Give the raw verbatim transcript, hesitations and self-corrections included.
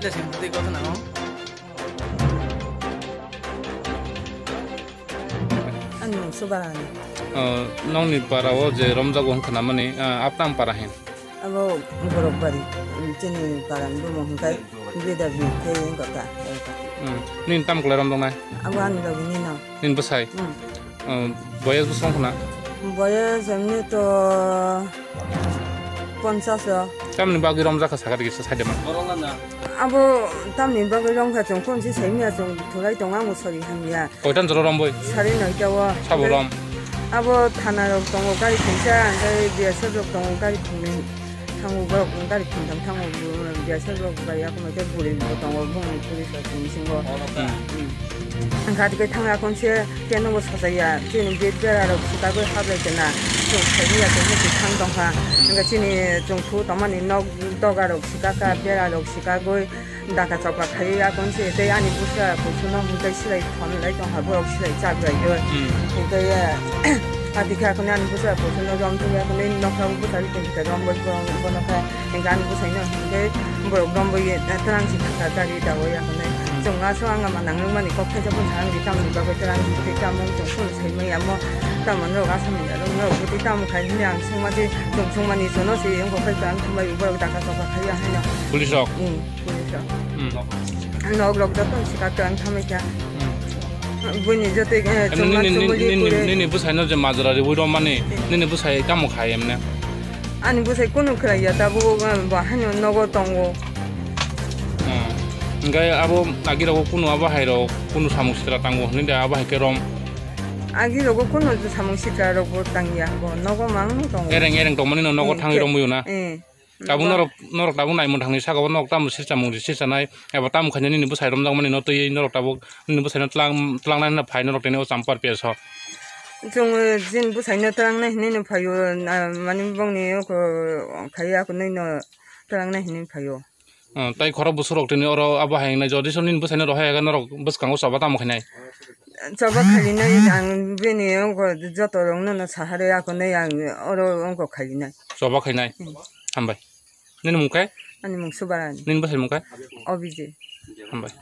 Ani mung Subarani. O, nokni para o je romjago hwnkhana mani, a, aptang para hin. Abo borok bari, chini para ni bumung hwnkhe Bida Bikhe wngkha ta. Hmm. Nini tam kwlai romjaknai? Abo ani logi nino. Nini bwsai? Hmm. O, boyes bwswng khna? Boyes emni to ponchas o. Tamni bagwi romjak kha sakha digi sa saide man. Abo tamni bagwi romkha chwng phone si saimya chwng thulai tongo ang sori hamya. Koitan jora romboi? Sari noita o. Sabo rom? Abo thana rok tongo gari khungsa, hwnkhe B S F rok tongo gari khungnwi. Thango borok gari khungtham thango, B S F rok bai yakung khe bwrwi bo tongo, bongni police rok ni bisingo. Hmm. Hwnkha tei thangya khon se keno bo sajaya, chini gate bera rok swkagwi hablai kena, chwng saimanya chwng se thang tongkha. Hwnkhe chini chwng thu tongmani nok doga rok swkakha, bera rok swkagwi. Daka chokla khai ya kon se tei ani busa kuchuk no hwnkhe silai thon lai tong ha borok silai chak lai yo. Hmm. Hwnkhe ya ati kha kon ani busa kuchuk no jom tong ya kon nok rok busa ri tong ta jom bo bono kha hwnkhe ani busa no hwnkhe borok jom bo ye tang si thang ta ri da o ya kon. Hmm. Chwng aso ang ma nang mani kok khe jabo thang ri tang ri bagwi tang ri tei tamo chwng phone sai mai ya mo tamo norok asam ya norok bwtwi tamo khai hwnwi ang swngma se chwng swngmani jono se wngkha khe ang thumbai borok daka chokla khai ya hwnwi. Police rok? Hmm. Hmm. Nok rok joto sika tang thamai kha. Hmm. Buini joto, eh, Em, chuma nini, nini, chumuli nini, kure. Nini bwsaino je majra riwi romani, nini bwsai tamo khai emne? Ani bwsai kunu khlai ya, tabuk, eh, bo haino nogo tongo. Hmm. Hwnkhe abo agi rogo kunu abo hai rok kunu samung sitra tango hwnwi da abo hai khe rom? Agi rogo kunu samung sitra rok bo tang ya, bo nogo mang tongo. Ereng ereng tongmani no nogo Hmm, thangwi ke-, romwi na? Eh. Tabuk norok, norok tabuk naimung thangni saka o norok tamo sirsa mung sirsa nai eba tamo khaina nini bwsai romjakmani no twiwi norok tabuk nini bwsai no tlang, tlangnai hwnna phai norok tini o champar pes o. Chwng, eh, jin bwsai no tlangnai hwnwi no phai o, na, mani bongni oko khai ya kunui no tlangnai hwnwi phai o. Oh, tai khorok bwswk rok tini oro abo hai wngnai jodi soni nini bwsai no rohor ya norok bwskango choba tamo khainai. Choba khainai ang bini oko joto rok no no sahari ako nai ang oro oko khainai. Choba khainai. Hmm. Hambai. Nini mung khe? Ani mung Subarani. Nini bwsai mung khe? Obije. Hambai.